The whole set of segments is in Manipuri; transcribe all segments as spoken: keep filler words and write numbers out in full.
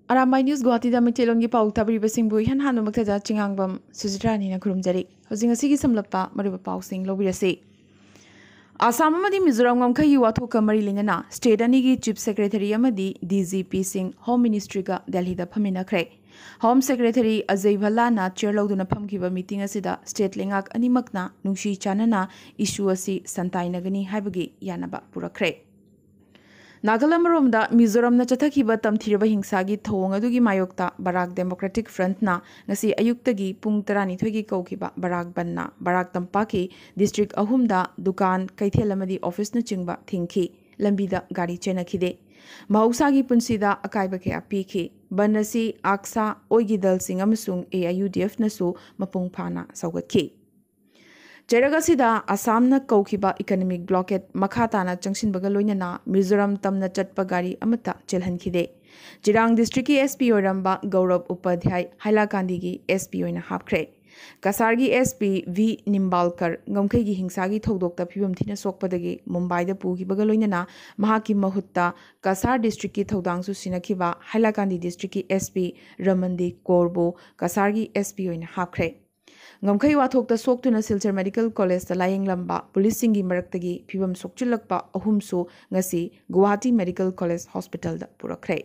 ꯑꯔꯥꯝꯕꯥꯏ ꯅ꯭ꯌꯨꯁ ꯒꯨꯋꯥꯍꯥꯇꯤꯗ ꯃꯩꯇꯩꯂꯣꯟꯒꯤ ꯄꯥꯎ ꯇꯥꯕꯤꯔꯤꯕꯁꯤꯡꯕꯨ ꯏꯍꯥꯟ ꯍꯥꯟꯕꯃꯛꯇꯗ ꯆꯤꯡꯉꯥꯡꯕꯝ ꯁꯨꯖꯤꯇ꯭ꯔꯥꯅꯤꯅ ꯈꯨꯔꯨꯝꯖꯔꯤ꯫ ꯍꯧꯖꯤꯛ ꯉꯁꯤꯒꯤ ꯁꯝꯂꯞꯄ ꯃꯔꯨꯑꯣꯏꯕ ꯄꯥꯎꯁꯤꯡ ꯂꯧꯕꯤꯔꯁꯤ꯫ ꯑꯁꯥꯝ ꯑꯃꯗꯤ ꯃꯤꯖꯣꯔꯥꯝ ꯉꯝꯈꯩꯒꯤ ꯋꯥꯊꯣꯛꯀ ꯃꯔꯤ ꯂꯩꯅꯅ state ꯑꯅꯤꯒꯤ chief secretary ꯑꯃꯗꯤ D G Pꯁꯤꯡ Home Ministryꯒ ꯗꯦꯜꯍꯤꯗ ꯐꯝꯃꯤꯟꯅꯈ꯭ꯔꯦ꯫ Home Secretary Ajay ꯚꯜꯂꯥꯅ chair ꯂꯧꯗꯨꯅ ꯐꯝꯈꯤꯕ meeting ꯑꯁꯤꯗ state ꯂꯩꯉꯥꯛ ꯑꯅꯤꯃꯛꯅ ꯅꯨꯡꯁꯤ ꯆꯥꯟꯅꯅ issue ꯑꯁꯤ ꯁꯟꯇꯥꯏꯅꯒꯅꯤ ꯍꯥꯏꯕꯒꯤ ꯌꯥꯅꯕ ꯄꯨꯔꯛꯈ꯭ꯔꯦ꯫ ꯅꯥꯀꯜ ꯑꯃꯔꯣꯝꯗ, ꯃꯤꯖꯣꯔꯥꯝꯅ ꯆꯠꯊꯈꯤꯕ ꯇꯝꯊꯤꯔꯕ ꯍꯤꯡꯁꯥꯒꯤ ꯊꯧꯑꯣꯡ ꯑꯗꯨꯒꯤ ꯃꯥꯌꯣꯛꯇ ꯕꯔꯥꯛ Democratic Frontꯅ ꯉꯁꯤ ꯑꯌꯨꯛꯇꯒꯤ ꯄꯨꯡ ꯇꯔꯥꯅꯤꯊꯣꯏꯒꯤ ꯀꯧꯈꯤꯕ ꯕꯔꯥꯛ ꯕꯟꯅ ꯕꯔꯥꯛ ꯇꯝꯄꯥꯛꯀꯤ district ꯑꯍꯨꯝꯗ ꯗꯨꯀꯥꯟ, ꯀꯩꯊꯦꯜ ꯑꯃꯗꯤ officeꯅꯆꯤꯡꯕ ꯊꯤꯡꯈꯤ꯫ ꯂꯝꯕꯤꯗ ꯒꯥꯔꯤ ꯆꯦꯟꯅꯈꯤꯗꯦ꯫ ꯃꯍꯧꯁꯥꯒꯤ ꯄꯨꯟꯁꯤꯗ ꯑꯀꯥꯏꯕ ꯀꯌꯥ ꯄꯤꯈꯤ꯫ ꯕꯟ ꯑꯁꯤ ꯑꯥꯛꯁꯥ, ꯑꯣꯏꯒꯤ ꯗꯜꯁꯤꯡ ꯑꯃꯁꯨꯡ AIUDFꯅꯁꯨ ꯃꯄꯨꯡ ꯐꯥꯅ ꯁꯧꯒꯠꯈꯤ꯫ ꯆꯩꯔꯛ ꯑꯁꯤꯗ ꯑꯁꯥꯝꯅ ꯀꯧꯈꯤꯕ economic blockade ꯃꯈꯥ ꯇꯥꯅ ꯆꯪꯁꯤꯟꯕꯒ ꯂꯣꯏꯅꯅ ꯃꯤꯖꯣꯔꯥꯝ ꯇꯝꯅ ꯆꯠꯄ ꯒꯥꯔꯤ ꯑꯃꯠꯇ ꯆꯦꯜꯍꯟꯈꯤꯗꯦ꯫ ꯆꯤꯔꯥꯡ districtꯀꯤ SP ꯑꯣꯏꯔꯝꯕ ꯒꯧꯔꯕ ꯎꯄꯥꯙ꯭ꯌꯥꯏ ꯍꯥꯏꯂꯥꯀꯥꯟꯗꯤꯒꯤ SP ꯑꯣꯏꯅ ꯍꯥꯞꯈ꯭ꯔꯦ꯫ ꯀꯁꯥꯔꯒꯤ SP V ꯅꯤꯝꯕꯥꯜꯀꯔ ꯉꯝꯈꯩꯒꯤ ꯍꯤꯡꯁꯥꯒꯤ ꯊꯧꯗꯣꯛꯇ ꯐꯤꯕꯝ ꯊꯤꯅ ꯁꯣꯛꯄꯗꯒꯤ ꯃꯨꯝꯕꯥꯏꯗ ꯄꯨꯈꯤꯕꯒ ꯂꯣꯏꯅꯅ ꯃꯍꯥꯛꯀꯤ ꯃꯍꯨꯠꯇ ꯀꯁꯥꯔ districtꯀꯤ ꯊꯧꯗꯥꯡꯁꯨ ꯁꯤꯟꯅꯈꯤꯕ ꯍꯥꯏꯂꯥꯀꯥꯟꯗꯤ districtꯀꯤ SP ꯔꯃꯟꯗꯤ ꯀꯣꯔꯕꯨ ꯀꯁꯥꯔꯒꯤ SP ꯑꯣꯏꯅ ꯍꯥꯞꯈ꯭ꯔꯦ꯫ ꯉꯝꯈꯩ ꯋꯥꯊꯣꯛꯇ ꯁꯣꯛꯇꯨꯅ ꯁꯤꯜꯆꯔ Medical Collegeꯇ ꯂꯥꯌꯦꯡꯂꯝꯕ ꯄꯨꯂꯤꯁꯁꯤꯡꯒꯤ ꯃꯔꯛꯇꯒꯤ ꯐꯤꯕꯝ ꯁꯣꯛꯆꯤꯜꯂꯛꯄ ꯑꯍꯨꯝꯁꯨ ꯉꯁꯤ ꯒꯨꯋꯥꯍꯥꯇꯤ Medical College Hospitalꯗ ꯄꯨꯔꯛꯈ꯭ꯔꯦ꯫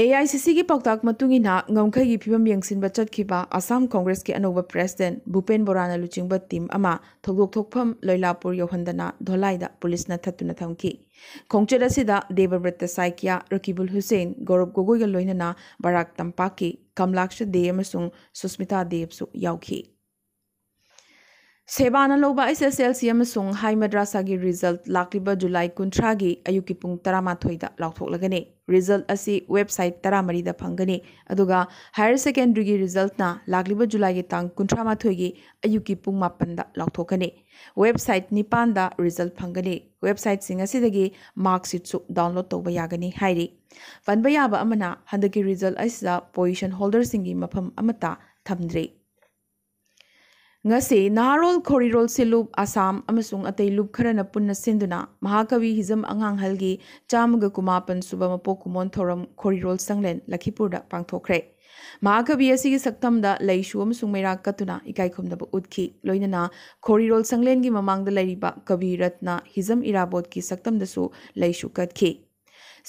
AICCꯒꯤ ꯄꯥꯎꯇꯥꯛ ꯃꯇꯨꯡ ꯏꯟꯅ ꯉꯝꯈꯩꯒꯤ ꯐꯤꯕꯝ ꯌꯦꯡꯁꯤꯟꯕ ꯆꯠꯈꯤꯕ ꯑꯁꯥꯝ ꯀꯣꯡꯒ꯭ꯔꯦꯁꯀꯤ ꯑꯅꯧꯕ president ꯚꯨꯄꯦꯟ ꯕꯣꯔꯥꯅ ꯂꯨꯆꯤꯡꯕ team ꯑꯃ ꯊꯧꯗꯣꯛ ꯊꯣꯛꯐꯝ ꯂꯣꯏꯂꯥꯄꯨꯔ ꯌꯧꯍꯟꯗꯅ ꯙꯣꯂꯥꯏꯗ ꯄꯨꯂꯤꯁꯅ ꯊꯠꯇꯨꯅ ꯊꯝꯈꯤ꯫ ꯈꯣꯡꯆꯠ ꯑꯁꯤꯗ ꯗꯦꯕꯕ꯭ꯔꯠꯇ ꯁꯥꯏꯀ꯭ꯌꯥ, ꯔꯀꯤꯕꯨꯜ ꯍꯨꯁꯦꯟ, ꯒꯧꯔꯕ ꯒꯣꯒꯣꯏꯒ ꯂꯣꯏꯅꯅ ꯕꯔꯥꯛ ꯇꯝꯄꯥꯛꯀꯤ ꯀꯝꯂꯥꯛꯁ ꯗꯦ ꯑꯃꯁꯨꯡ ꯁꯨꯁꯃꯤꯇꯥ ꯗꯦꯕꯁꯨ ꯌꯥꯎꯈꯤ꯫ ꯁꯦꯕꯥꯅ ꯂꯧꯕ HSLC ꯑꯃꯁꯨꯡ ꯍꯥꯏ ꯃꯗ꯭ꯔꯥꯁꯥꯒꯤ result ꯂꯥꯛꯂꯤꯕ ꯖꯨꯂꯥꯏ ꯀꯨꯟꯊ꯭ꯔꯥꯒꯤ ꯑꯌꯨꯛꯀꯤ ꯄꯨꯡ ꯇꯔꯥꯃꯥꯊꯣꯏꯗ ꯂꯥꯎꯊꯣꯛꯂꯒꯅꯤ꯫ Result ꯑꯁꯤ website ꯇꯔꯥꯃꯔꯤꯗ ꯐꯪꯒꯅꯤ, ꯑꯗꯨꯒ higher secondary ꯒꯤ result ꯅ ꯂꯥꯛꯂꯤꯕ ꯖꯨꯂꯥꯏꯒꯤ ꯇꯥꯡ ꯀꯨꯟꯊ꯭ꯔꯥ ꯃꯥꯊꯣꯏꯒꯤ ꯑꯌꯨꯛꯀꯤ ꯄꯨꯡ ꯃꯥꯄꯟꯗ ꯂꯥꯎꯊꯣꯛꯀꯅꯤ꯫ Website ꯅꯤꯄꯥꯟꯗ result ꯐꯪꯒꯅꯤ꯫ Website ꯁꯤꯡ ꯑꯁꯤꯗꯒꯤ mark sheet ꯁꯨ download ꯇꯧꯕ ꯌꯥꯒꯅꯤ ꯍꯥꯏꯔꯤ꯫ ꯄꯟꯕ ꯌꯥꯕ ꯑꯃꯅ, ꯍꯟꯗꯛꯀꯤ result ꯑꯁꯤꯗ position holder ꯁꯤꯡꯒꯤ ꯃꯐꯝ ꯑꯃꯠꯇ ꯊꯝꯗ꯭ꯔꯤ꯫ ꯉꯁꯤ ꯅꯍꯥꯔꯣꯜ ꯈꯣꯔꯤꯔꯣꯜ ꯁꯤꯜꯂꯨꯞ ꯑꯁꯥꯝ ꯑꯃꯁꯨꯡ ꯑꯇꯩ ꯂꯨꯞ ꯈꯔꯅ ꯄꯨꯟꯅ ꯁꯤꯟꯗꯨꯅ ꯃꯍꯥꯀꯕꯤ ꯍꯤꯖꯝ ꯑꯉꯥꯡꯍꯜꯒꯤ ꯆꯥꯝꯃꯒ ꯀꯨꯟꯃꯥꯄꯟ ꯁꯨꯕ ꯃꯄꯣꯛ ꯀꯨꯝꯑꯣꯟ ꯊꯧꯔꯝ ꯈꯣꯔꯤꯔꯣꯜ ꯁꯪꯂꯦꯟ ꯂꯈꯤꯄꯨꯔꯗ ꯄꯥꯡꯊꯣꯛꯈ꯭ꯔꯦ꯫ ꯃꯍꯥꯀꯕꯤ ꯑꯁꯤꯒꯤ ꯁꯛꯇꯝꯗ ꯂꯩꯁꯨ ꯑꯃꯁꯨꯡ ꯃꯩꯔꯥ ꯀꯠꯇꯨꯅ ꯏꯀꯥꯏ ꯈꯨꯝꯅꯕ ꯎꯠꯈꯤ꯫ ꯂꯣꯏꯅꯅ ꯈꯣꯔꯤꯔꯣꯜ ꯁꯪꯂꯦꯟꯒꯤ ꯃꯃꯥꯡꯗ ꯂꯩꯔꯤꯕ ꯀꯕꯤ ꯔꯠꯅ ꯍꯤꯖꯝ ꯏꯔꯥꯕꯣꯠꯀꯤ ꯁꯛꯇꯝꯗꯁꯨ ꯂꯩꯁꯨ ꯀꯠꯈꯤ꯫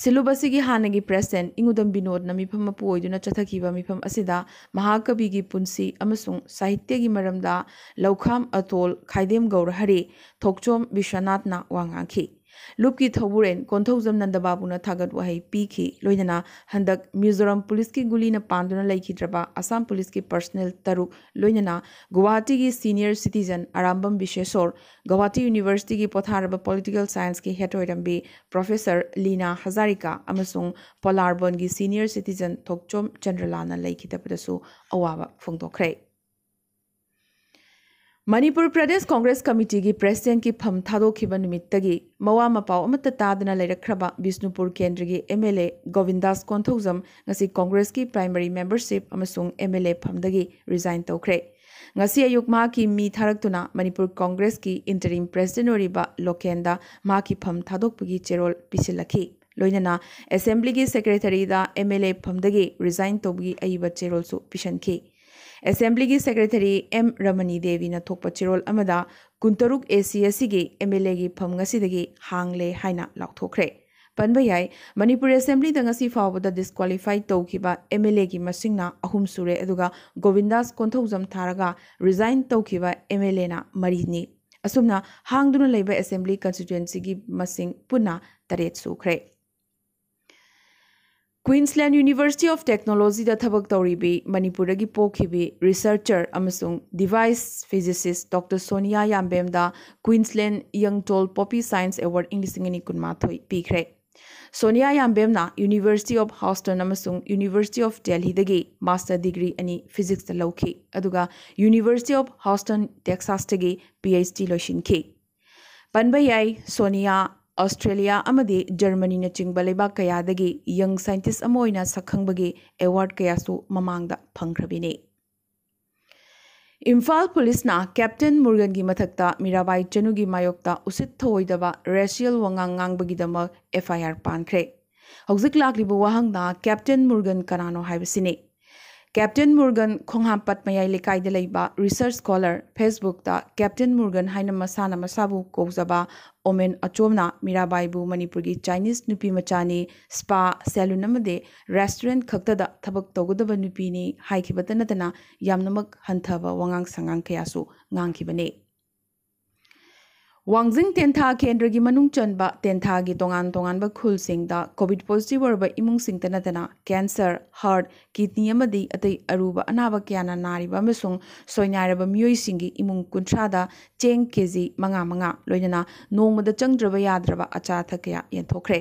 ꯁꯤꯜꯂꯨꯞ ꯑꯁꯤꯒꯤ ꯍꯥꯟꯅꯒꯤ ꯄ꯭ꯔꯦꯁꯤꯗꯦꯟꯠ ꯏꯉꯨꯗꯝ ꯕꯤꯅꯣꯗꯅ ꯃꯤꯐꯝ ꯃꯄꯨ ꯑꯣꯏꯗꯨꯅ ꯆꯠꯊꯈꯤꯕ ꯃꯤꯐꯝ ꯑꯁꯤꯗ ꯃꯍꯥꯀꯕꯤꯒꯤ ꯄꯨꯟꯁꯤ ꯑꯃꯁꯨꯡ ꯁꯥꯍꯤꯇ꯭ꯌꯒꯤ ꯃꯔꯝꯗ ꯂꯧꯈꯥꯝ ꯑꯇꯣꯜ, ꯈꯥꯏꯗꯦꯝ ꯒꯧꯔꯍꯔꯤ, ꯊꯣꯛꯆꯣꯝ ꯕꯤꯁ꯭ꯋꯅꯥꯊꯅ ꯋꯥ ꯉꯥꯡꯈꯤ꯫ ꯂꯨꯞꯀꯤ ꯊꯧꯕꯨꯔꯦꯟ ꯀꯣꯟꯊꯧꯖꯝ ꯅꯟꯗꯕꯥꯕꯨꯅ ꯊꯥꯒꯠ ꯋꯥꯍꯩ ꯄꯤꯈꯤ꯫ ꯂꯣꯏꯅꯅ ꯍꯟꯗꯛ ꯃꯤꯖꯣꯔꯥꯝ ꯄꯨꯂꯤꯁꯀꯤ ꯒꯨꯂꯤꯅ ꯄꯥꯟꯗꯨꯅ ꯂꯩꯈꯤꯗ꯭ꯔꯕ ꯑꯁꯥꯝ ꯄꯨꯂꯤꯁꯀꯤ ꯄꯔꯁꯅꯦꯜ ꯇꯔꯨꯛ, ꯂꯣꯏꯅꯅ ꯒꯨꯋꯥꯍꯥꯇꯤꯒꯤ ꯁꯤꯅꯤꯌꯔ ꯁꯤꯇꯤꯖꯟ ꯑꯔꯥꯝꯕꯝ ꯕꯤꯁꯦꯁꯣꯔ, ꯒꯨꯋꯥꯍꯥꯇꯤ ꯌꯨꯅꯤꯚꯔꯁꯤꯇꯤꯒꯤ ꯄꯣꯊꯥꯔꯕ ꯄꯣꯂꯤꯇꯤꯀꯦꯜ ꯁꯥꯏꯟꯁꯀꯤ ꯍꯦꯠ ꯑꯣꯏꯔꯝꯕꯤ ꯄ꯭ꯔꯣꯐꯦꯁꯔ ꯂꯤꯅꯥ ꯍꯖꯥꯔꯤꯀꯥ ꯑꯃꯁꯨꯡ ꯄꯣꯂꯥꯔꯕꯣꯟꯒꯤ ꯁꯤꯅꯤꯌꯔ ꯁꯤꯇꯤꯖꯟ ꯊꯣꯛꯆꯣꯝ ꯆꯟꯗ꯭ꯔꯂꯥꯅ ꯂꯩꯈꯤꯗꯕꯗꯁꯨ ꯑꯋꯥꯕ ꯐꯣꯡꯗꯣꯛꯈ꯭ꯔꯦ꯫ ꯃꯅꯤꯄꯨꯔ ꯄ꯭ꯔꯗꯦꯁ ꯀꯣꯡꯒ꯭ꯔꯦꯁ ꯀꯃꯤꯇꯤꯒꯤ ꯄ꯭ꯔꯦꯁꯤꯗꯦꯟꯠꯀꯤ ꯐꯝ ꯊꯥꯗꯣꯛꯈꯤꯕ ꯅꯨꯃꯤꯠꯇꯒꯤ ꯃꯋꯥ ꯃꯄꯥꯎ ꯑꯃꯠꯇ ꯇꯥꯗꯅ ꯂꯩꯔꯛꯈ꯭ꯔꯕ ꯕꯤꯁꯅꯨꯄꯨꯔ ꯀꯦꯟꯗ꯭ꯔꯒꯤ ꯑꯦꯝ ꯑꯦꯜ ꯑꯦ ꯒꯣꯕꯤꯟꯗꯥꯁ ꯀꯣꯟꯊꯧꯖꯝ ꯉꯁꯤ ꯀꯣꯡꯒ꯭ꯔꯦꯁꯀꯤ ꯄ꯭ꯔꯥꯏꯃꯔꯤ ꯃꯦꯝꯕꯔꯁꯤꯞ ꯑꯃꯁꯨꯡ ꯑꯦꯝ ꯑꯦꯜ ꯑꯦ ꯐꯝꯗꯒꯤ ꯔꯤꯖꯥꯏꯟ ꯇꯧꯈ꯭ꯔꯦ꯫ ꯉꯁꯤ ꯑꯌꯨꯛ ꯃꯍꯥꯛꯀꯤ ꯃꯤ ꯊꯥꯔꯛꯇꯨꯅ ꯃꯅꯤꯄꯨꯔ ꯀꯣꯡꯒ꯭ꯔꯦꯁꯀꯤ ꯏꯟꯇꯔꯤꯝ ꯄ꯭ꯔꯦꯁꯤꯗꯦꯟꯠ ꯑꯣꯏꯔꯤꯕ ꯂꯣꯀꯦꯟꯗ ꯃꯍꯥꯛꯀꯤ ꯐꯝ ꯊꯥꯗꯣꯛꯄꯒꯤ ꯆꯦꯔꯣꯜ ꯄꯤꯁꯤꯜꯂꯛꯈꯤ꯫ ꯂꯣꯏꯅꯅ ꯑꯦꯁꯦꯝꯕ꯭ꯂꯤꯒꯤ ꯁꯦꯀ꯭ꯔꯦꯇꯔꯤꯗ ꯑꯦꯝ ꯑꯦꯜ ꯑꯦ ꯐꯝꯗꯒꯤ ꯔꯤꯖꯥꯏꯟ ꯇꯧꯕꯒꯤ ꯑꯏꯕ ꯆꯦꯔꯣꯜꯁꯨ ꯄꯤꯁꯤꯟꯈꯤ꯫ ꯑꯦꯁꯦꯝꯕ꯭ꯂꯤꯒꯤ ꯁꯦꯀ꯭ꯔꯦꯇꯔꯤ ꯑꯦꯝ ꯔꯃꯅꯤ ꯗꯦꯕꯤꯅ ꯊꯣꯛꯄ ꯆꯦꯔꯣꯜ ꯑꯃꯗ ꯀꯨꯟꯇꯔꯨꯛ ꯑꯦ ꯁꯤ ꯑꯁꯤꯒꯤ ꯑꯦꯝ ꯑꯦꯜ ꯑꯦꯒꯤ ꯐꯝ ꯉꯁꯤꯗꯒꯤ ꯍꯥꯡꯂꯦ ꯍꯥꯏꯅ ꯂꯥꯎꯊꯣꯛꯈ꯭ꯔꯦ꯫ ꯄꯟꯕ ꯌꯥꯏ, ꯃꯅꯤꯄꯨꯔ ꯑꯦꯁꯦꯝꯕ꯭ꯂꯤꯗ ꯉꯁꯤ ꯐꯥꯎꯕꯗ ꯗꯤꯁꯀ꯭ꯋꯥꯂꯤꯐꯥꯏ ꯇꯧꯈꯤꯕ ꯑꯦꯝ ꯑꯦꯜ ꯑꯦꯒꯤ ꯃꯁꯤꯡꯅ ꯑꯍꯨꯝ ꯁꯨꯔꯦ, ꯑꯗꯨꯒ ꯒꯣꯕꯤꯟꯗꯥꯁ ꯀꯣꯟꯊꯧꯖꯝ ꯊꯥꯔꯒ ꯔꯤꯖꯥꯏꯟ ꯇꯧꯈꯤꯕ ꯑꯦꯝ ꯑꯦꯜ ꯑꯦꯅ ꯃꯔꯤꯅꯤ꯫ ꯑꯁꯨꯝꯅ ꯍꯥꯡꯗꯨꯅ ꯂꯩꯕ ꯑꯦꯁꯦꯝꯕ꯭ꯂꯤ ꯀꯟꯁꯇꯤꯇ꯭ꯋꯦꯟꯁꯤꯒꯤ ꯃꯁꯤꯡ ꯄꯨꯟꯅ ꯇꯔꯦꯠ ꯁꯨꯈ꯭ꯔꯦ꯫ Queensland University of Technologyꯗ ꯊꯕꯛ ꯇꯧꯔꯤꯕꯤ ꯃꯅꯤꯄꯨꯔꯗꯒꯤ ꯄꯣꯛꯈꯤꯕꯤ ꯔꯤꯁꯔꯆꯔ ꯑꯃꯁꯨꯡ ꯗꯤꯚꯥꯏꯁ ꯐꯤꯖꯤꯁꯤꯁ ꯗꯣꯛꯇꯔ ꯁꯣꯅꯤꯌꯥ ꯌꯥꯝꯕꯦꯝꯗ Queensland Young Tall Poppy Science Award ꯏꯪ ꯂꯤꯁꯤꯡ ꯑꯅꯤ ꯀꯨꯟꯃꯥꯊꯣꯏ ꯄꯤꯈ꯭ꯔꯦ꯫ ꯁꯣꯅꯤꯌꯥ ꯌꯥꯝꯕꯦꯝꯅ University of Houston ꯑꯃꯁꯨꯡ University of Delhiꯗꯒꯤ ꯃꯥꯁꯇꯔ ꯗꯤꯒ꯭ꯔꯤ ꯑꯅꯤ ꯐꯤꯖꯤꯛꯁꯇ ꯂꯧꯈꯤ, ꯑꯗꯨꯒ University of Houston Texasꯇꯒꯤ ꯄꯤ ꯑꯩꯆ ꯗꯤ ꯂꯣꯏꯁꯤꯟꯈꯤ꯫ ꯄꯟꯕ ꯌꯥꯏ, ꯁꯣꯅꯤꯌꯥ ꯑꯣꯁꯇ꯭ꯔꯦꯂꯤꯌꯥ ꯑꯃꯗꯤ ꯖꯔꯃꯅꯤꯅꯆꯤꯡꯕ ꯂꯩꯕꯥꯛ ꯀꯌꯥꯗꯒꯤ ꯌꯪ ꯁꯥꯏꯟꯇꯤꯁ ꯑꯃ ꯑꯣꯏꯅ ꯁꯛꯈꯪꯕꯒꯤ ꯑꯦꯋꯥꯔꯗ ꯀꯌꯥꯁꯨ ꯃꯃꯥꯡꯗ ꯐꯪꯈ꯭ꯔꯕꯤꯅꯤ꯫ ꯏꯝꯐꯥꯜ ꯄꯨꯂꯤꯁꯅ ꯀꯦꯞꯇꯦꯟ ꯃꯨꯔꯒꯟꯒꯤ ꯃꯊꯛꯇ ꯃꯤꯔꯥꯕꯥꯏ ꯆꯅꯨꯒꯤ ꯃꯥꯌꯣꯛꯇ ꯎꯁꯤꯠ ꯊꯑꯣꯏꯗꯕ ꯔꯦꯁꯤꯌꯦꯜ ꯋꯥꯉꯥꯡ ꯉꯥꯡꯕꯒꯤꯗꯃꯛ ꯑꯦꯐ ꯑꯥꯏ ꯑꯥꯔ ꯄꯥꯟꯈ꯭ꯔꯦ꯫ ꯍꯧꯖꯤꯛ ꯂꯥꯛꯂꯤꯕ ꯋꯥꯍꯪꯅ ꯀꯦꯞꯇꯦꯟ ꯃꯨꯔꯒꯟ ꯀꯅꯥꯅꯣ ꯍꯥꯏꯕꯁꯤꯅꯤ꯫ ꯀꯦꯞꯇꯦꯟ ꯃꯨꯔꯒꯟ ꯈꯣꯡꯍꯥꯝꯄꯥꯠ ꯃꯌꯥꯏ ꯂꯩꯀꯥꯏꯗ ꯂꯩꯕ ꯔꯤꯁꯔꯆ ꯁ꯭ꯀꯣꯂꯔ, ꯐꯦꯁꯕꯨꯛꯇ ꯀꯦꯞꯇꯦꯟ ꯃꯨꯔꯒꯟ ꯍꯥꯏꯅ ꯃꯁꯥꯅ ꯃꯁꯥꯕꯨ ꯀꯧꯖꯕ ꯑꯣꯃꯦꯟ ꯑꯆꯣꯝꯅ ꯃꯤꯔꯥꯕꯥꯏꯕꯨ ꯃꯅꯤꯄꯨꯔꯒꯤ ꯆꯥꯏꯅꯤꯁ ꯅꯨꯄꯤ ꯃꯆꯥꯅꯤ, ꯁ꯭ꯄꯥ, ꯁꯦꯂꯨꯟ ꯑꯃꯗꯤ ꯔꯦꯁꯇꯨꯔꯦꯟꯠ ꯈꯛꯇꯗ ꯊꯕꯛ ꯇꯧꯒꯗꯕ ꯅꯨꯄꯤꯅꯤ ꯍꯥꯏꯈꯤꯕꯇ ꯅꯠꯇꯅ ꯌꯥꯝꯅꯃꯛ ꯍꯟꯊꯕ ꯋꯥꯉꯥꯡ ꯁꯉꯥꯡ ꯀꯌꯥꯁꯨ ꯉꯥꯡꯈꯤꯕꯅꯤ꯫ ꯋꯥꯡꯖꯤꯡ ꯇꯦꯟꯊꯥ ꯀꯦꯟꯗ꯭ꯔꯒꯤ ꯃꯅꯨꯡ ꯆꯟꯕ ꯇꯦꯟꯊꯥꯒꯤ ꯇꯣꯉꯥꯟ ꯇꯣꯉꯥꯟꯕ ꯈꯨꯜꯁꯤꯡꯗ ꯀꯣꯚꯤꯗ ꯄꯣꯖꯤꯇꯤꯚ ꯑꯣꯏꯔꯕ ꯏꯃꯨꯡꯁꯤꯡꯇ ꯅꯠꯇꯅ ꯀꯦꯟꯁꯔ, ꯍꯥꯔꯠ, ꯀꯤꯗꯅꯤ ꯑꯃꯗꯤ ꯑꯇꯩ ꯑꯔꯨꯕ ꯑꯅꯥꯕ ꯀꯌꯥꯅ ꯅꯥꯔꯤꯕ ꯑꯃꯁꯨꯡ ꯁꯣꯏꯅꯥꯏꯔꯕ ꯃꯤꯑꯣꯏꯁꯤꯡꯒꯤ ꯏꯃꯨꯡ ꯀꯨꯟꯊ꯭ꯔꯥꯗ ꯆꯦꯡ ꯀꯦꯖꯤ ꯃꯉꯥ ꯃꯉꯥ, ꯂꯣꯏꯅꯅ ꯅꯣꯡꯃꯗ ꯆꯪꯗ꯭ꯔꯕ ꯌꯥꯗ꯭ꯔꯕ ꯑꯆꯥ ꯑꯊꯛ ꯀꯌꯥ ꯌꯦꯟꯊꯣꯛꯈ꯭ꯔꯦ꯫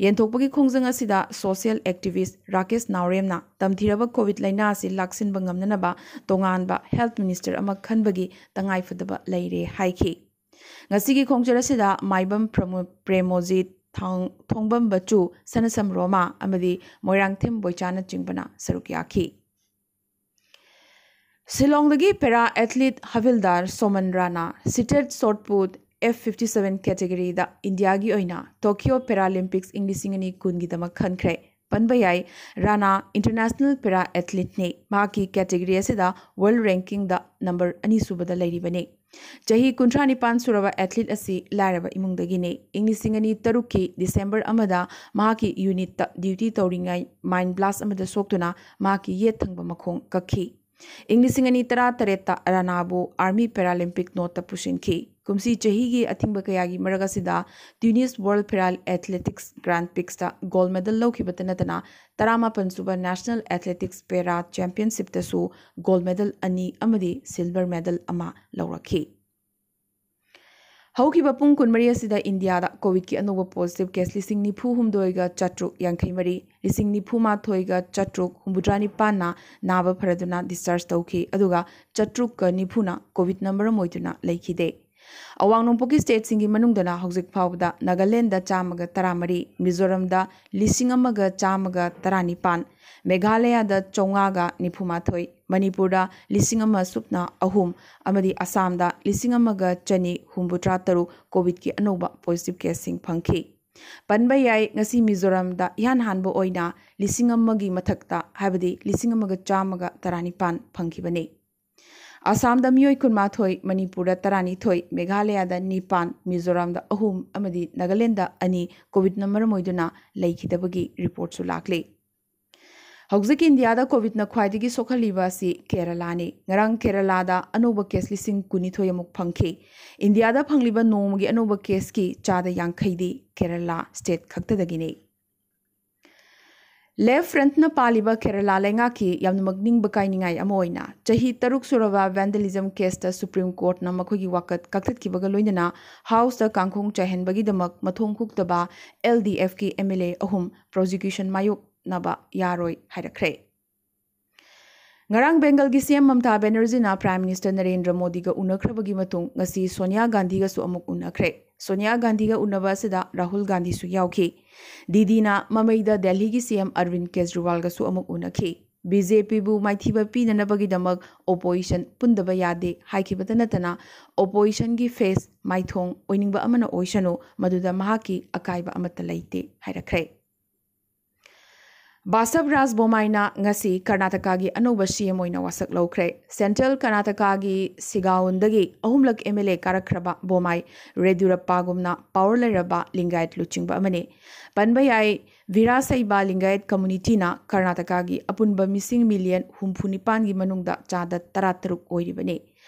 ꯌꯦꯟꯊꯣꯛꯄꯒꯤ ꯈꯣꯡꯖꯪ ꯑꯁꯤꯗ ꯁꯣꯁꯤꯌꯦꯜ ꯑꯦꯛꯇꯤꯚꯤꯁ꯭ꯠ ꯔꯥꯀꯦꯁ ꯅꯥꯎꯔꯦꯝꯅ ꯇꯝꯊꯤꯔꯕ ꯀꯣꯚꯤꯗ ꯂꯥꯏꯅꯥ ꯑꯁꯤ ꯂꯥꯛꯁꯤꯟꯕ ꯉꯝꯅꯅꯕ ꯇꯣꯉꯥꯟꯕ ꯍꯦꯜꯊ ꯃꯤꯅꯤꯁꯇꯔ ꯑꯃ ꯈꯟꯕꯒꯤ ꯇꯉꯥꯏꯐꯗꯕ ꯂꯩꯔꯦ ꯍꯥꯏꯈꯤ꯫ ꯉꯁꯤꯒꯤ ꯈꯣꯡꯆꯠ ꯑꯁꯤꯗ ꯃꯥꯏꯕꯝ ꯄ꯭ꯔꯃꯣ-, ꯄ꯭ꯔꯦꯃꯣꯖꯤꯠ, ꯊꯥꯡ-, ꯊꯣꯡꯕꯝ ꯕꯆꯨ, ꯁꯅꯁꯝ ꯔꯣꯃꯥ ꯑꯃꯗꯤ ꯃꯣꯏꯔꯥꯡꯊꯦꯝ ꯕꯣꯏꯆꯥꯅꯆꯤꯡꯕꯅ ꯁꯔꯨꯛ ꯌꯥꯈꯤ꯫ ꯁꯤꯂꯣꯡꯗꯒꯤ ꯄꯦꯔꯥ ꯑꯦꯊꯂꯤꯠ ꯍꯕꯤꯜꯗꯥꯔ ꯁꯣꯃꯟ ꯔꯥꯅꯥ ꯁꯤꯇꯦꯠ ꯁꯣꯠ ꯄꯨꯠ F fifty seven ꯀꯦꯇꯦꯒꯣꯔꯤꯗ ꯏꯟꯗꯤꯌꯥꯒꯤ ꯑꯣꯏꯅ ꯇꯣꯀꯤꯌꯣ ꯄꯦꯔꯥꯂꯤꯝꯄꯤꯛꯁ ꯏꯪ ꯂꯤꯁꯤꯡ ꯑꯅꯤ ꯀꯨꯟꯒꯤꯗꯃꯛ ꯈꯟꯈ꯭ꯔꯦ꯫ ꯄꯟꯕ ꯌꯥꯏ, ꯔꯥꯅꯥ ꯏꯟꯇꯔꯅꯦꯁꯅꯦꯜ ꯄꯦꯔꯥ ꯑꯦꯊꯂꯤꯠꯅꯤ꯫ ꯃꯍꯥꯛꯀꯤ ꯀꯦꯇꯦꯒꯣꯔꯤ ꯑꯁꯤꯗ ꯋꯥꯔꯜꯗ ꯔꯦꯡꯀꯤꯡꯗ ꯅꯝꯕꯔ ꯑꯅꯤꯁꯨꯕꯗ ꯂꯩꯔꯤꯕꯅꯤ꯫ ꯆꯍꯤ ꯀꯨꯟꯊ꯭ꯔꯥ ꯅꯤꯄꯥꯟ ꯁꯨꯔꯕ ꯑꯦꯊꯂꯤꯠ ꯑꯁꯤ ꯂꯥꯏꯔꯕ ꯏꯃꯨꯡꯗꯒꯤꯅꯤ꯫ ꯏꯪ ꯂꯤꯁꯤꯡ ꯑꯅꯤ ꯇꯔꯨꯛꯀꯤ ꯗꯤꯁꯦꯝꯕꯔ ꯑꯃꯗ ꯃꯍꯥꯛꯀꯤ ꯌꯨꯅꯤꯠꯇ ꯗ꯭ꯌꯨꯇꯤ ꯇꯧꯔꯤꯉꯩ ꯃꯥꯏꯟ ꯕ꯭ꯂꯥꯁ ꯑꯃꯗ ꯁꯣꯛꯇꯨꯅ ꯃꯍꯥꯛꯀꯤ ꯌꯦꯠ ꯊꯪꯕ ꯃꯈꯣꯡ ꯀꯛꯈꯤ꯫ ꯏꯪ ꯂꯤꯁꯤꯡ ꯑꯅꯤ ꯇꯔꯥ ꯇꯔꯦꯠꯇ ꯔꯥꯅꯥꯕꯨ ꯑꯥꯔꯃꯤ ꯄꯦꯔꯥꯂꯤꯝꯄꯤꯛ ꯅꯣꯠꯇ ꯄꯨꯁꯤꯟꯈꯤ꯫ ꯀꯨꯝꯁꯤ ꯆꯍꯤꯒꯤ ꯑꯊꯤꯡꯕ ꯀꯌꯥꯒꯤ ꯃꯔꯛ ꯑꯁꯤꯗ ꯇ꯭ꯌꯨꯅꯤꯁ ꯋꯥꯔꯜꯗ ꯄꯦꯔꯥ ꯑꯦꯊꯂꯦꯇꯤꯛꯁ ꯒ꯭ꯔꯥꯟ ꯄꯤꯛꯁꯇ ꯒꯣꯜꯗ ꯃꯦꯗꯜ ꯂꯧꯈꯤꯕꯇ ꯅꯠꯇꯅ ꯇꯔꯥꯃꯥꯄꯟ ꯁꯨꯕ ꯅꯦꯁꯅꯦꯜ ꯑꯦꯊꯂꯦꯇꯤꯛꯁ ꯄꯦꯔꯥ ꯆꯦꯝꯄꯤꯌꯟꯁꯤꯞꯇꯁꯨ ꯒꯣꯜꯗ ꯃꯦꯗꯜ ꯑꯅꯤ ꯑꯃꯗꯤ ꯁꯤꯜꯚꯔ ꯃꯦꯗꯜ ꯑꯃ ꯂꯧꯔꯛꯈꯤ꯫ ꯍꯧꯈꯤꯕ ꯄꯨꯡ ꯀꯨꯟꯃꯔꯤ ꯑꯁꯤꯗ ꯏꯟꯗꯤꯌꯥꯗ ꯀꯣꯚꯤꯗꯀꯤ ꯑꯅꯧꯕ ꯄꯣꯖꯤꯇꯤꯚ ꯀꯦꯁ ꯂꯤꯁꯤꯡ ꯅꯤꯐꯨ ꯍꯨꯝꯗꯣꯏꯒ ꯆꯥꯇ꯭ꯔꯨꯛ ꯌꯥꯡꯈꯩ ꯃꯔꯤ, ꯂꯤꯁꯤꯡ ꯅꯤꯐꯨ ꯃꯥꯊꯣꯏꯒ ꯆꯥꯇ꯭ꯔꯨꯛ ꯍꯨꯝꯐꯨꯇꯔꯥ ꯅꯤꯄꯥꯟꯅ ꯅꯥꯕ ꯐꯔꯗꯨꯅ ꯗꯤꯁꯆꯥꯔꯖ ꯇꯧꯈꯤ, ꯑꯗꯨꯒ ꯆꯥꯇ꯭ꯔꯨꯛꯀ ꯅꯤꯐꯨꯅ ꯀꯣꯚꯤꯗꯅ ꯃꯔꯝ ꯑꯣꯏꯗꯨꯅ ꯂꯩꯈꯤꯗꯦ꯫ ꯑꯋꯥꯡ ꯅꯣꯡꯄꯣꯛꯀꯤ ꯁ꯭ꯇꯦꯠꯁꯤꯡꯒꯤ ꯃꯅꯨꯡꯗꯅ ꯍꯧꯖꯤꯛ ꯐꯥꯎꯕꯗ ꯅꯥꯒꯥꯂꯦꯟꯗ ꯆꯥꯝꯃꯒ ꯇꯔꯥꯃꯔꯤ, ꯃꯤꯖꯣꯔꯥꯝꯗ ꯂꯤꯁꯤꯡ ꯑꯃꯒ ꯆꯥꯝꯃꯒ ꯇꯔꯥꯅꯤꯄꯥꯟ, ꯃꯦꯘꯥꯂꯌꯥꯗ ꯆꯥꯝꯃꯉꯥꯒ ꯅꯤꯐꯨꯃꯥꯊꯣꯏ, ꯃꯅꯤꯄꯨꯔꯗ ꯂꯤꯁꯤꯡ ꯑꯃ ꯁꯨꯞꯅ ꯑꯍꯨꯝ ꯑꯃꯗꯤ ꯑꯁꯥꯝꯗ ꯂꯤꯁꯤꯡ ꯑꯃꯒ ꯆꯅꯤ ꯍꯨꯝꯐꯨꯇꯔꯥ ꯇꯔꯨꯛ ꯀꯣꯚꯤꯗꯀꯤ ꯑꯅꯧꯕ ꯄꯣꯖꯤꯇꯤꯚ ꯀꯦꯁꯁꯤꯡ ꯐꯪꯈꯤ꯫ ꯄꯟꯕ ꯌꯥꯏ, ꯉꯁꯤ ꯃꯤꯖꯣꯔꯥꯝꯗ ꯏꯍꯥꯟ ꯍꯥꯟꯕ ꯑꯣꯏꯅ ꯂꯤꯁꯤꯡ ꯑꯃꯒꯤ ꯃꯊꯛꯇ, ꯍꯥꯏꯕꯗꯤ ꯂꯤꯁꯤꯡ ꯑꯃꯒ ꯆꯥꯝꯃꯒ ꯇꯔꯥꯅꯤꯄꯥꯟ ꯐꯪꯈꯤꯕꯅꯤ꯫ ꯑꯁꯥꯝꯗ ꯃꯤꯑꯣꯏ ꯀꯨꯟꯃꯥꯊꯣꯏ, ꯃꯅꯤꯄꯨꯔꯗ ꯇꯔꯥꯅꯤꯊꯣꯏ, ꯃꯦꯘꯥꯂꯌꯥꯗ ꯅꯤꯄꯥꯟ, ꯃꯤꯖꯣꯔꯥꯝꯗ ꯑꯍꯨꯝ ꯑꯃꯗꯤ ꯅꯥꯒꯥꯂꯦꯟꯗ ꯑꯅꯤ ꯀꯣꯚꯤꯗꯅ ꯃꯔꯝ ꯑꯣꯏꯗꯨꯅ ꯂꯩꯈꯤꯗꯕꯒꯤ ꯔꯤꯄꯣꯔꯠꯁꯨ ꯂꯥꯛꯂꯤ꯫ ꯍꯧꯖꯤꯛ ꯏꯟꯗꯤꯌꯥꯗ ꯀꯣꯚꯤꯗꯅ ꯈ꯭ꯋꯥꯏꯗꯒꯤ ꯁꯣꯛꯍꯜꯂꯤꯕ ꯑꯁꯤ ꯀꯦꯔꯂꯥꯅꯤ꯫ ꯉꯔꯥꯡ ꯀꯦꯔꯂꯥꯗ ꯑꯅꯧꯕ ꯀꯦꯁ ꯂꯤꯁꯤꯡ ꯀꯨꯟꯅꯤꯊꯣꯏ ꯑꯃꯨꯛ ꯐꯪꯈꯤ꯫ ꯏꯟꯗꯤꯌꯥꯗ ꯐꯪꯂꯤꯕ ꯅꯣꯡꯃꯒꯤ ꯑꯅꯧꯕ ꯀꯦꯁꯀꯤ ꯆꯥꯗ ꯌꯥꯡꯈꯩꯗꯤ ꯀꯦꯔꯂꯥ ꯁ꯭ꯇꯦꯠ ꯈꯛꯇꯗꯒꯤꯅꯤ꯫ ꯂꯦꯐ ꯐ꯭ꯔꯟꯠꯅ ꯄꯥꯜꯂꯤꯕ ꯀꯦꯔꯂꯥ ꯂꯩꯉꯥꯛꯀꯤ ꯌꯥꯝꯅꯃꯛ ꯅꯤꯡꯕ ꯀꯥꯏꯅꯤꯡꯉꯥꯏ ꯑꯃ ꯑꯣꯏꯅ ꯆꯍꯤ ꯇꯔꯨꯛ ꯁꯨꯔꯕ ꯚꯦꯟꯗꯂꯤꯖꯝ ꯀꯦꯁꯇ ꯁꯨꯄ꯭ꯔꯤꯝ ꯀꯣꯔꯠꯅ ꯃꯈꯣꯏꯒꯤ ꯋꯥꯀꯠ ꯀꯛꯊꯠꯈꯤꯕꯒ ꯂꯣꯏꯅꯅ ꯍꯥꯎꯁꯇ ꯀꯥꯡꯈꯣꯡ ꯆꯥꯏꯍꯟꯕꯒꯤꯗꯃꯛ ꯃꯊꯣꯡ ꯍꯨꯛꯇꯕ ꯑꯦꯜ ꯗꯤ ꯑꯦꯐꯀꯤ ꯑꯦꯝ ꯑꯦꯜ ꯑꯦ ꯑꯍꯨꯝ ꯄ꯭ꯔꯣꯁꯤꯀ꯭ꯌꯨꯁꯟ ꯃꯥꯌꯣꯛꯅꯕ ꯌꯥꯔꯣꯏ ꯍꯥꯏꯔꯛꯈ꯭ꯔꯦ꯫ ꯉꯔꯥꯡ ꯕꯦꯡꯒꯜꯒꯤ ꯁꯤ ꯑꯦꯝ ꯃꯝꯇꯥ ꯕꯦꯅꯔꯖꯤꯅ ꯄ꯭ꯔꯥꯏꯝ ꯃꯤꯅꯤꯁꯇꯔ ꯅꯔꯦꯟꯗ꯭ꯔ ꯃꯣꯗꯤꯒ ꯎꯅꯈ꯭ꯔꯕꯒꯤ ꯃꯇꯨꯡ ꯉꯁꯤ ꯁꯣꯅꯤꯌꯥ ꯒꯥꯟꯙꯤꯒꯁꯨ ꯑꯃꯨꯛ ꯎꯅꯈ꯭ꯔꯦ꯫ ꯁꯣꯅꯤꯌꯥ ꯒꯥꯟꯙꯤꯒ ꯎꯅꯕ ꯑꯁꯤꯗ ꯔꯥꯍꯨꯜ ꯒꯥꯟꯙꯤꯁꯨ ꯌꯥꯎꯈꯤ꯫ ꯗꯤꯗꯤꯅ ꯃꯃꯩꯗ ꯗꯦꯜꯍꯤꯒꯤ ꯁꯤ ꯑꯦꯝ ꯑꯔꯕꯤꯟ ꯀꯦꯖꯔꯤꯋꯥꯜꯒꯁꯨ ꯑꯃꯨꯛ ꯎꯅꯈꯤ꯫ ꯕꯤ ꯖꯦ ꯄꯤꯕꯨ ꯃꯥꯏꯊꯤꯕ ꯄꯤꯅꯅꯕꯒꯤꯗꯃꯛ ꯑꯣꯄꯣꯖꯤꯁꯟ ꯄꯨꯟꯗꯕ ꯌꯥꯗꯦ ꯍꯥꯏꯈꯤꯕꯇ ꯅꯠꯇꯅ ꯑꯣꯄꯣꯖꯤꯁꯟꯒꯤ ꯐꯦꯁ, ꯃꯥꯏꯊꯣꯡ, ꯑꯣꯏꯅꯤꯡꯕ ꯑꯃꯅ ꯑꯣꯏꯁꯅꯨ, ꯃꯗꯨꯗ ꯃꯍꯥꯛꯀꯤ ꯑꯀꯥꯏꯕ ꯑꯃꯠꯇ ꯂꯩꯇꯦ ꯍꯥꯏꯔꯛꯈ꯭ꯔꯦ꯫ ꯕꯥꯁꯕ ꯔꯥꯖ ꯕꯣꯃꯥꯏꯅ ꯉꯁꯤ ꯀꯔꯅꯥꯇꯀꯥꯒꯤ ꯑꯅꯧꯕ ꯁꯤ ꯑꯦꯝ ꯑꯣꯏꯅ ꯋꯥꯁꯛ ꯂꯧꯈ꯭ꯔꯦ꯫ ꯁꯦꯟꯇ꯭ꯔꯦꯜ ꯀꯔꯅꯥꯇꯀꯥꯒꯤ ꯁꯤꯒꯥꯎꯟꯗꯒꯤ ꯑꯍꯨꯝꯂꯛ ꯑꯦꯝ ꯑꯦꯜ ꯑꯦ ꯀꯥꯔꯛꯈ꯭ꯔꯕ ꯕꯣꯃꯥꯏ ꯌꯦꯗꯤꯌꯨꯔꯞꯄꯥꯒꯨꯝꯅ ꯄꯥꯋꯔ ꯂꯩꯔꯕ ꯂꯤꯡꯒꯥꯌꯠ ꯂꯨꯆꯤꯡꯕ ꯑꯃꯅꯤ꯫ ꯄꯟꯕ ꯌꯥꯏ, ꯚꯤꯔꯥꯁꯩꯕ ꯂꯤꯡꯒꯥꯌꯠ ꯀꯝꯃꯨꯅꯤꯇꯤꯅ ꯀꯔꯅꯥꯇꯀꯥꯒꯤ ꯑꯄꯨꯟꯕ ꯃꯤꯁꯤꯡ ꯃꯤꯂꯤꯌꯟ ꯍꯨꯝꯐꯨ ꯅꯤꯄꯥꯟꯒꯤ ꯃꯅꯨꯡꯗ ꯆꯥꯗ ꯇꯔꯥꯇꯔꯨꯛ ꯑꯣꯏꯔꯤꯕꯅꯤ꯫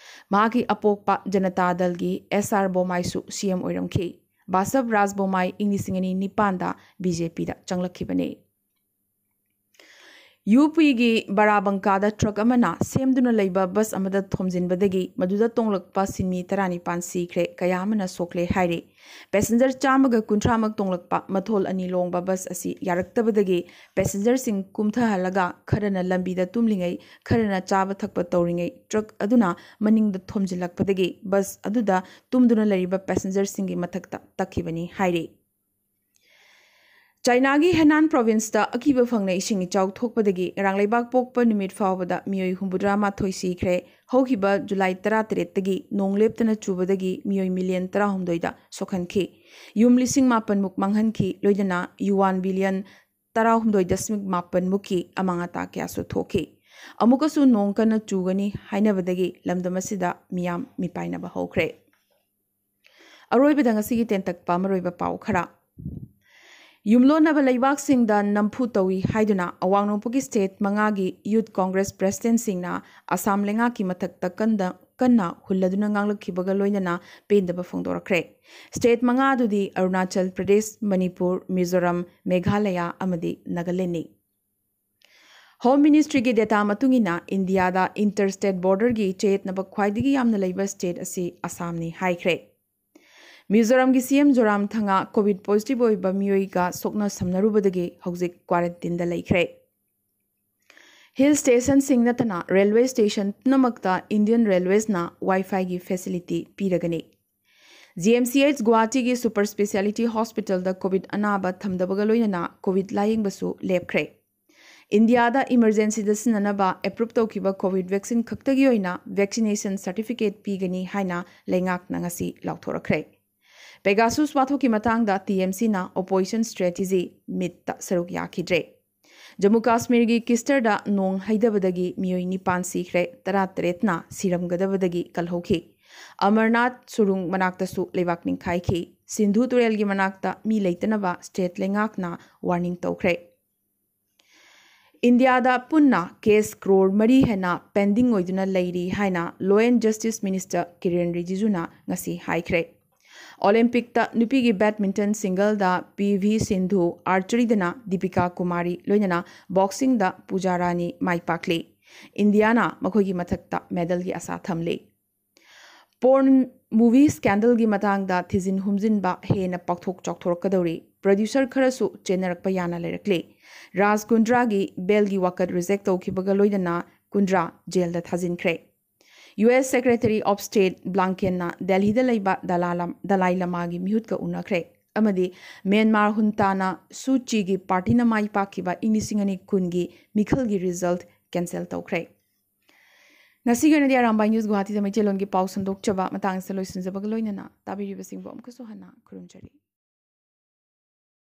ꯃꯍꯥꯛꯀꯤ ꯑꯄꯣꯛꯄ ꯖꯅꯇꯥ ꯗꯜꯒꯤ ꯑꯦꯁ ꯑꯥꯔ ꯕꯣꯃꯥꯏꯁꯨ ꯁꯤ ꯑꯦꯝ ꯑꯣꯏꯔꯝꯈꯤ꯫ ꯕꯥꯁꯕ ꯔꯥꯖ ꯕꯣꯃꯥꯏ ꯏꯪ ꯂꯤꯁꯤꯡ ꯑꯅꯤ ꯅꯤꯄꯥꯟꯗ ꯕꯤ ꯖꯦ ꯄꯤꯗ ꯆꯪꯂꯛꯈꯤꯕꯅꯤ꯫ ꯌꯨ ꯄꯤꯒꯤ ꯕꯥꯔꯥꯕꯪꯀꯥꯗ ꯇ꯭ꯔꯛ ꯑꯃꯅ ꯁꯦꯝꯗꯨꯅ ꯂꯩꯕ ꯕꯁ ꯑꯃꯗ ꯊꯣꯝꯖꯤꯟꯕꯗꯒꯤ ꯃꯗꯨꯗ ꯇꯣꯡꯂꯛꯄ ꯁꯤꯟꯃꯤ ꯇꯔꯥꯅꯤꯄꯥꯟ ꯁꯤꯈ꯭ꯔꯦ, ꯀꯌꯥ ꯑꯃꯅ ꯁꯣꯛꯂꯦ ꯍꯥꯏꯔꯤ꯫ ꯄꯦꯁꯦꯟꯖꯔ ꯆꯥꯝꯃꯒ ꯀꯨꯟꯊ꯭ꯔꯥꯃꯛ ꯇꯣꯡꯂꯛꯄ ꯃꯊꯣꯜ ꯑꯅꯤ ꯂꯣꯡꯕ ꯕꯁ ꯑꯁꯤ ꯌꯥꯔꯛꯇꯕꯗꯒꯤ ꯄꯦꯁꯦꯟꯖꯔꯁꯤꯡ ꯀꯨꯝꯊꯍꯜꯂꯒ ꯈꯔꯅ ꯂꯝꯕꯤꯗ ꯇꯨꯝꯂꯤꯉꯩ, ꯈꯔꯅ ꯆꯥꯕ ꯊꯛꯄ ꯇꯧꯔꯤꯉꯩ ꯇ꯭ꯔꯛ ꯑꯗꯨꯅ ꯃꯅꯤꯡꯗ ꯊꯣꯝꯖꯤꯜꯂꯛꯄꯗꯒꯤ ꯕꯁ ꯑꯗꯨꯗ ꯇꯨꯝꯗꯨꯅ ꯂꯩꯔꯤꯕ ꯄꯦꯁꯦꯟꯖꯔꯁꯤꯡꯒꯤ ꯃꯊꯛꯇ ꯇꯛꯈꯤꯕꯅꯤ ꯍꯥꯏꯔꯤ꯫ ꯆꯥꯏꯅꯥꯒꯤ ꯍꯦꯅꯥꯟ ꯄ꯭ꯔꯣꯚꯤꯟꯁꯇ ꯑꯀꯤꯕ ꯐꯪꯅ ꯏꯁꯤꯡ ꯏꯆꯥꯎ ꯊꯣꯛꯄꯗꯒꯤ ꯉꯔꯥꯡ ꯂꯩꯕꯥꯛ ꯄꯣꯛꯄ ꯅꯨꯃꯤꯠ ꯐꯥꯎꯕꯗ ꯃꯤꯑꯣꯏ ꯍꯨꯝꯐꯨꯇꯔꯥ ꯃꯥꯊꯣꯏ ꯁꯤꯈ꯭ꯔꯦ꯫ ꯍꯧꯈꯤꯕ ꯖꯨꯂꯥꯏ ꯇꯔꯥꯇꯔꯦꯠꯇꯒꯤ ꯅꯣꯡ ꯂꯦꯞꯇꯅ ꯆꯨꯕꯗꯒꯤ ꯃꯤꯑꯣꯏ ꯃꯤꯂꯤꯌꯟ ꯇꯔꯥꯍꯨꯝꯗꯣꯏꯗ ꯁꯣꯛꯍꯟꯈꯤ꯫ ꯌꯨꯝ ꯂꯤꯁꯤꯡ ꯃꯥꯄꯟꯃꯨꯛ ꯃꯥꯡꯍꯟꯈꯤ, ꯂꯣꯏꯅꯅ ꯌꯨꯋꯥꯟ ꯕꯤꯂꯤꯌꯟ ꯇꯔꯥꯍꯨꯝꯗꯣꯏ ꯗꯁꯃꯤꯛ ꯃꯥꯄꯟꯃꯨꯛꯀꯤ ꯑꯃꯥꯡ ꯑꯇꯥ ꯀꯌꯥꯁꯨ ꯊꯣꯛꯈꯤ꯫ ꯑꯃꯨꯛꯀꯁꯨ ꯅꯣꯡ ꯀꯟꯅ ꯆꯨꯒꯅꯤ ꯍꯥꯏꯅꯕꯗꯒꯤ ꯂꯝꯗꯝ ꯑꯁꯤꯗ ꯃꯤꯌꯥꯝ ꯃꯤꯄꯥꯏꯅꯕ ꯍꯧꯈ꯭ꯔꯦ꯫ ꯑꯔꯣꯏꯕꯗ ꯉꯁꯤꯒꯤ ꯇꯦꯟꯇꯛꯄ ꯃꯔꯨꯑꯣꯏꯕ ꯄꯥꯎ ꯈꯔ꯫ ꯌꯨꯝꯂꯣꯟꯅꯕ ꯂꯩꯕꯥꯛꯁꯤꯡꯗ ꯅꯝꯐꯨ ꯇꯧꯏ ꯍꯥꯏꯗꯨꯅ ꯑꯋꯥꯡ ꯅꯣꯡꯄꯣꯛꯀꯤ ꯁ꯭ꯇꯦꯠ ꯃꯉꯥꯒꯤ ꯌꯨꯊ ꯀꯣꯡꯒ꯭ꯔꯦꯁ ꯄ꯭ꯔꯦꯁꯤꯗꯦꯟꯠꯁꯤꯡꯅ ꯑꯁꯥꯝ ꯂꯩꯉꯥꯛꯀꯤ ꯃꯊꯛꯇ ꯀꯟꯗ-, ꯀꯟꯅ ꯍꯨꯜꯂꯗꯨꯅ ꯉꯥꯡꯂꯛꯈꯤꯕꯒ ꯂꯣꯏꯅꯅ ꯄꯦꯟꯗꯕ ꯐꯣꯡꯗꯣꯔꯛꯈ꯭ꯔꯦ꯫ ꯁ꯭ꯇꯦꯠ ꯃꯉꯥ ꯑꯗꯨꯗꯤ ꯑꯔꯨꯅꯥꯆꯜ ꯄ꯭ꯔꯗꯦꯁ, ꯃꯅꯤꯄꯨꯔ, ꯃꯤꯖꯣꯔꯥꯝ, ꯃꯦꯘꯥꯂꯌꯥ ꯑꯃꯗꯤ ꯅꯥꯒꯥꯂꯦꯟꯅꯤ꯫ ꯍꯣꯝ ꯃꯤꯅꯤꯁꯇ꯭ꯔꯤꯒꯤ ꯗꯦꯇꯥ ꯃꯇꯨꯡ ꯏꯟꯅ ꯏꯟꯗꯤꯌꯥꯗ ꯏꯟꯇꯔ ꯁ꯭ꯇꯦꯠ ꯕꯣꯔꯗꯔꯒꯤ ꯆꯌꯦꯠꯅꯕ ꯈ꯭ꯋꯥꯏꯗꯒꯤ ꯌꯥꯝꯅ ꯂꯩꯕ ꯁ꯭ꯇꯦꯠ ꯑꯁꯤ ꯑꯁꯥꯝꯅꯤ ꯍꯥꯏꯈ꯭ꯔꯦ꯫ ꯃꯤꯖꯣꯔꯥꯝꯒꯤ ꯁꯤ ꯑꯦꯝ ꯖꯣꯔꯥꯝ ꯊꯪꯉꯥ ꯀꯣꯚꯤꯗ ꯄꯣꯖꯤꯇꯤꯚ ꯑꯣꯏꯕ ꯃꯤꯑꯣꯏꯒ ꯁꯣꯛꯅ ꯁꯝꯅꯔꯨꯕꯗꯒꯤ ꯍꯧꯖꯤꯛ ꯀ꯭ꯋꯥꯔꯦꯟꯇꯤꯟꯗ ꯂꯩꯈ꯭ꯔꯦ꯫ ꯍꯤꯜ ꯁ꯭ꯇꯦꯁꯟꯁꯤꯡ ꯅꯠꯇꯅ ꯔꯦꯜꯋꯦ ꯁ꯭ꯇꯦꯁꯟ ꯄꯨꯝꯅꯃꯛꯇ ꯏꯟꯗꯤꯌꯟ ꯔꯦꯜꯋꯦꯁꯅ ꯋꯥꯏꯐꯥꯏꯒꯤ ꯐꯦꯁꯤꯂꯤꯇꯤ ꯄꯤꯔꯒꯅꯤ꯫ ꯖꯤ ꯑꯦꯝ ꯁꯤ ꯑꯩꯆ ꯒꯨꯋꯥꯍꯥꯇꯤꯒꯤ ꯁꯨꯄꯔ ꯁ꯭ꯄꯦꯁꯤꯌꯥꯂꯤꯇꯤ ꯍꯣꯁꯄꯤꯇꯥꯜꯗ ꯀꯣꯚꯤꯗ ꯑꯅꯥꯕ ꯊꯝꯗꯕꯒ ꯂꯣꯏꯅꯅ ꯀꯣꯚꯤꯗ ꯂꯥꯌꯦꯡꯕꯁꯨ ꯂꯦꯞꯈ꯭ꯔꯦ꯫ ꯏꯟꯗꯤꯌꯥꯗ ꯏꯃꯔꯖꯦꯟꯁꯤꯗ ꯁꯤꯖꯤꯟꯅꯅꯕ ꯑꯦꯄ꯭ꯔꯨꯚ ꯇꯧꯈꯤꯕ ꯀꯣꯚꯤꯗ ꯚꯦꯛꯁꯤꯟ ꯈꯛꯇꯒꯤ ꯑꯣꯏꯅ ꯚꯦꯛꯁꯤꯅꯦꯁꯟ ꯁꯔꯇꯤꯐꯤꯀꯦꯠ ꯄꯤꯒꯅꯤ ꯍꯥꯏꯅ ꯂꯩꯉꯥꯛꯅ ꯉꯁꯤ ꯂꯥꯎꯊꯣꯔꯛꯈ꯭ꯔꯦ꯫ ꯄꯦꯒꯥꯁꯨꯁ ꯋꯥꯊꯣꯛꯀꯤ ꯃꯇꯥꯡꯗ ꯇꯤ ꯑꯦꯝ ꯁꯤꯅ ꯑꯣꯄꯣꯖꯤꯁꯟ ꯁ꯭ꯇ꯭ꯔꯦꯇꯦꯖꯤ ꯃꯤꯠꯇ ꯁꯔꯨꯛ ꯌꯥꯈꯤꯗ꯭ꯔꯦ꯫ ꯖꯝꯃꯨ ꯀꯥꯁꯃꯤꯔꯒꯤ ꯀꯤꯁꯇꯔꯗ ꯅꯣꯡ ꯍꯩꯗꯕꯗꯒꯤ ꯃꯤꯑꯣꯏ ꯅꯤꯄꯥꯟ ꯁꯤꯈ꯭ꯔꯦ, ꯇꯔꯥꯇꯔꯦꯠꯅ ꯁꯤꯔꯝꯒꯗꯕꯗꯒꯤ ꯀꯜꯍꯧꯈꯤ꯫ ꯑꯃꯔꯅꯥꯊ ꯁꯨꯔꯨꯡ ꯃꯅꯥꯛꯇꯁꯨ ꯂꯩꯕꯥꯛ ꯅꯤꯡꯈꯥꯏꯈꯤ꯫ ꯁꯤꯟꯙꯨ ꯇꯨꯔꯦꯜꯒꯤ ꯃꯅꯥꯛꯇ ꯃꯤ ꯂꯩꯇꯅꯕ ꯁ꯭ꯇꯦꯠ ꯂꯩꯉꯥꯛꯅ ꯋꯥꯔꯅꯤꯡ ꯇꯧꯈ꯭ꯔꯦ꯫ ꯏꯟꯗꯤꯌꯥꯗ ꯄꯨꯟꯅ ꯀꯦꯁ ꯀ꯭ꯔꯣꯔ ꯃꯔꯤ ꯍꯦꯟꯅ ꯄꯦꯟꯗꯤꯡ ꯑꯣꯏꯗꯨꯅ ꯂꯩꯔꯤ ꯍꯥꯏꯅ ꯂꯣ ꯑꯦꯟ ꯖꯁꯇꯤꯁ ꯃꯤꯅꯤꯁꯇꯔ ꯀꯤꯔꯦꯟ ꯔꯤꯖꯤꯖꯨꯅ ꯉꯁꯤ ꯍꯥꯏꯈ꯭ꯔꯦ꯫ ꯑꯣꯂꯦꯝꯄꯤꯛꯇ ꯅꯨꯄꯤꯒꯤ badminton ꯁꯤꯡꯒꯜꯗ P V Sindhu, ꯑꯥꯔꯆꯔꯤꯗꯅ Deepika Kumari, ꯂꯣꯏꯅꯅ ꯕꯣꯛꯁꯤꯡꯗ ꯄꯨꯖꯥ ꯔꯥꯅꯤ ꯃꯥꯏ ꯄꯥꯛꯂꯤ꯫ ꯏꯟꯗꯤꯌꯥꯅ ꯃꯈꯣꯏꯒꯤ ꯃꯊꯛꯇ ꯃꯦꯗꯜꯒꯤ ꯑꯁꯥ ꯊꯝꯂꯤ꯫ ꯄꯣꯔꯟ ꯃꯨꯚꯤ ꯁ꯭ꯀꯦꯟꯗꯜꯒꯤ ꯃꯇꯥꯡꯗ ꯊꯤꯖꯤꯟ ꯍꯨꯝꯖꯤꯟꯕ ꯍꯦꯟꯅ ꯄꯥꯛꯊꯣꯛ ꯆꯥꯎꯊꯣꯔꯛꯀꯗꯧꯔꯤ꯫ ꯄ꯭ꯔꯣꯗ꯭ꯌꯨꯁꯔ ꯈꯔꯁꯨ ꯆꯦꯟꯅꯔꯛꯄ ꯌꯥꯅ ꯂꯩꯔꯛꯂꯤ꯫ ꯔꯥꯖ ꯀꯨꯟꯗ꯭ꯔꯥꯒꯤ ꯕꯦꯜꯒꯤ ꯋꯥꯀꯠ ꯔꯤꯖꯦꯛ ꯇꯧꯈꯤꯕꯒ ꯂꯣꯏꯅꯅ ꯀꯨꯟꯗ꯭ꯔꯥ ꯖꯦꯜꯗ ꯊꯥꯖꯤꯟꯈ꯭ꯔꯦ꯫ U S secretary of state ꯕ꯭ꯂꯥꯡꯀꯦꯟꯅ ꯗꯦꯜꯍꯤꯗ ꯂꯩꯕ ꯗꯂꯥ-, ꯗꯂꯥꯏ ꯂꯃꯥꯒꯤ ꯃꯤꯍꯨꯠꯀ ꯎꯅꯈ꯭ꯔꯦ ꯑꯃꯗꯤ ꯃ꯭ꯌꯥꯟꯃꯥꯔ ꯍꯨꯟꯇꯥꯅ ꯁꯨ ꯆꯤꯒꯤ ꯄꯥꯔꯇꯤꯅ ꯃꯥꯏ ꯄꯥꯛꯈꯤꯕ ꯏꯪ ꯂꯤꯁꯤꯡ ꯑꯅꯤ ꯀꯨꯟꯒꯤ ꯃꯤꯈꯜꯒꯤ ꯔꯤꯖꯜꯠ ꯀꯦꯟꯁꯦꯜ ꯇꯧꯈ꯭ꯔꯦ꯫ ꯉꯁꯤꯒꯤ ꯑꯣꯏꯅꯗꯤ ꯑꯔꯥꯝꯕꯥꯏ ꯅ꯭ꯌꯨꯁ ꯒꯨꯋꯥꯍꯥꯇꯤꯗ ꯃꯩꯇꯩꯂꯣꯟꯒꯤ ꯄꯥꯎ ꯁꯟꯗꯣꯛꯆꯕ ꯃꯇꯥꯡ ꯑꯁꯤꯗ ꯂꯣꯏꯁꯤꯟꯖꯕꯒ ꯂꯣꯏꯅꯅ ꯇꯥꯕꯤꯔꯤꯕꯁꯤꯡꯕꯨ ꯑꯃꯨꯛꯀꯁꯨ ꯍꯟꯅ ꯈꯨꯔꯨꯝꯖꯔꯤ꯫